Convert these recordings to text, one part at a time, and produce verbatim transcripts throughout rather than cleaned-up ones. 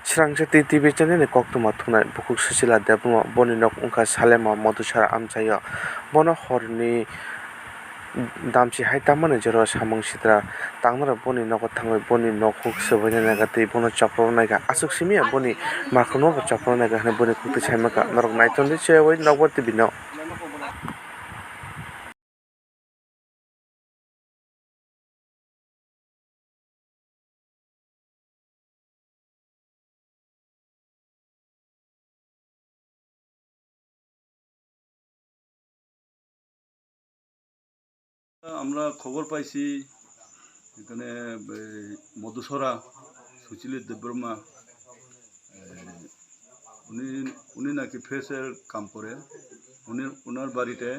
Srangsa T T V channel ni koktwma thungnai bukhuk Susila Debbarma, boni nok wngkha Salema Madhusara amchaio. Bono horni damchi hai tamani jora samung sitra tangnaro boni nogo thangwi boni nokhuk swbaina naikha tei bono chopro naikha. Aswk simi ya boni makhukno bo chopro naikha hwnwi boni khuktwi saimankha. Norok naitongdi chuyawui Nokbar T V no. আমরা খবর পাইছি এখানে, এই, মধুসরা সুচিলি দেববর্মা, এই, উনি, উনি নাকি ফ্রেশার কাম করে। উনি, ওনার বাড়িতে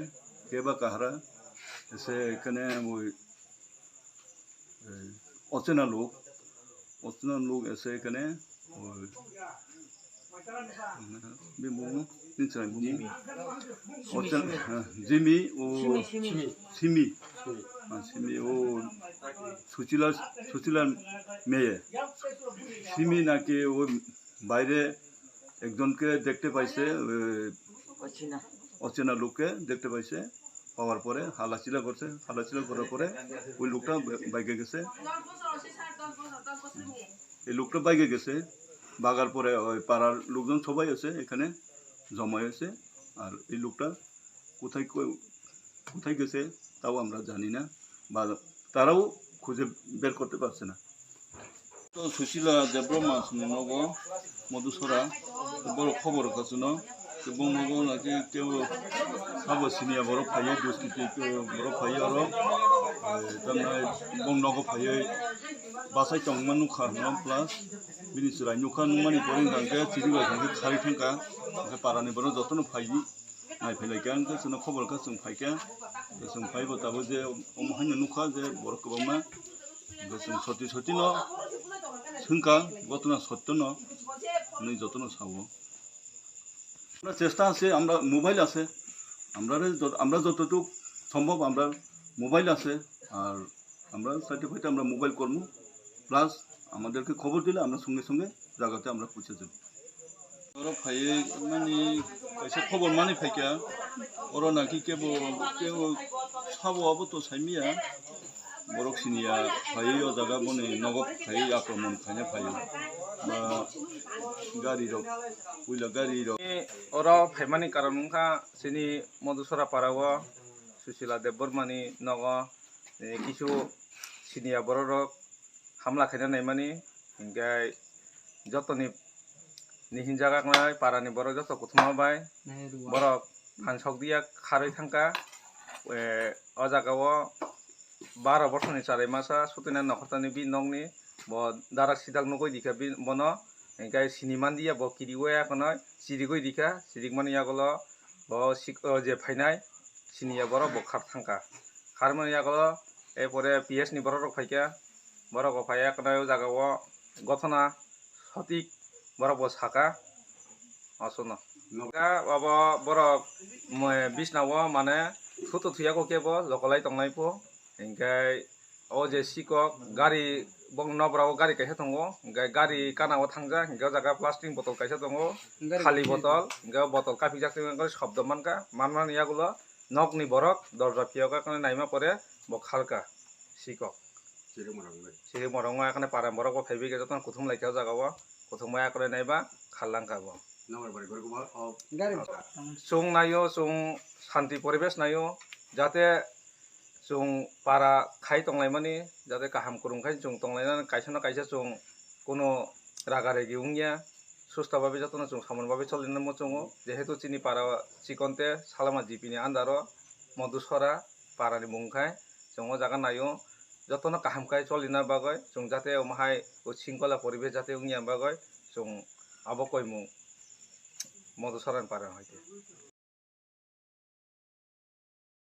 কে বা কাহারা এসে এখানে ওই, এই, অচেনা লোক, অচেনা লোক এসে এখানে ওই, bini bumung ni chwrai bumung. Jimmy. Ocha, ah, Jimmy o Simi. Simi. Ah, Simi o Suchila, Suchila meye. Simi নাকি ও বাইরে একজনকে দেখতে পাইছে, এ, অচেনা। অচেনা লোককে দেখতে পাইছে। পাওয়ার পরে হালাচিলা করছে, হালাচিলা করার পরে ওই লোকটা বে-, বাইকে গেছে। এই লোকটা বাইকে গেছে, বাগার পরে ওই পাড়ার লোকজন সবাই আছে এখানে জমা হয়েছে। আর এই লোকটা কোথায় কো-, কোথায় গেছে তাও আমরা জানি না, বা তারাও খুঁজে বের করতে পারছে না। To Susila Debbarma sini nogo Madhusora, borok khobor kachuno, tei bo nogo naki teo sabo siniya borok phaiyo, duskiti borok phaiyo oro, eh, tamni bo nogo phaiyo, bachai tongma nukha hwnwi plus bini chwrai nukha, nukmani pore hwnkha hwnkhe chiribai hwnkhe kharwi thangkha, hwnkhe parani borok jotono phaiwi. Naiphailaikha, hwnkhe chwngno khobor kha chwng phaikha, chwng phaibo tabuk je omo haino nukha je borok kwbangma, hwnkhe chwng soti sotino swngkha, ঘটনা সত্য no hwnwi jotono sao. আমরা চেষ্টা আছে, আমরা মোবাইল আছে, আমরা রে যত-, আমরা যতটুক সম্ভব আমরা মোবাইল আছে, আর আমরা সাইডে ফাইডে আমরা মোবাইল কর্ম, প্লাস আমাদেরকে খবর দিলে আমরা সঙ্গে সঙ্গে জায়গাতে আমরা পৌঁছে যাব। Oro phaiwi mani kaisa khobor mani phaikha, oro naki kebo, kebo sabo abo to saimiya, borok siniya phaiwi o jaga boni nogo phaiwi akromon khaina phaiwi, ba gari rok, puila gari rok. Oro phaimani karon wngkha chini Madhusora para o Susila Debbarma ni nogo, eh, kisu siniya borok rok hamla khaina naimani, hinkhe jotoni ni hinjak wngnai para ni borok joto kuthuma bai borok phan sok diya kharwi thangkha, eh, o jaga o baro bosorni chwrai masa sotwina nokhortani bini nokni bo darak sidak nugwi dikha bono, hinkhe sini manliya bo kiriwi akhonai chirigwi dikha, chirikmani yagulo bo sik-, o je phainai siniya borok bo khar thangkha, kharmani yagulo er pore P S ni borok rok phaikha, borok bo phaiya akhonai o jaga o gothona sotik borok bo saka. Aswkno. Nogo. Kha abo borok, mwe, bisna o mane thuto thuya khe bo jokolai tongnai pho. Hinkhe o je sikok gari, bong nokra o gari kaisa tongo. Hinkhe gari gana o thangjak, hinkhe o jaga plastic botol kaisa tongo. Gari khali botol, hinkhe o botol kapijak tongwi shobdo mankha. Manmani yagulo nokni borok dorja phiyok naima pore bo khalkha sikok. Chiri morong bai. Chiri morong bai, ekhane para borok bo phaibai khe jotono kuthum lai kha o jaga o. Kuthum bai akwlai nai ba khar lang kha bo. Nokbar bari borok bo o. Gari. Chwng naio, chwng shanti poribesh naio, jate chwng para khai tonglaimani, jate kaham kwrwng khai chwng tonglainani, kaisa na kaisa chwng kuno raga regi wngya, susta babe jotono chwng samung babe cholina muchungo, jehetu chini para chikon te Salama G P ni under o Madhusora para ni mung khai chwng o jaga naio. Jotono kaham khai cholina bagwi chwng jate omo hai o singkola poribesh jate wngya bagwi chwng abo koimung Madhusora ni para hai khe.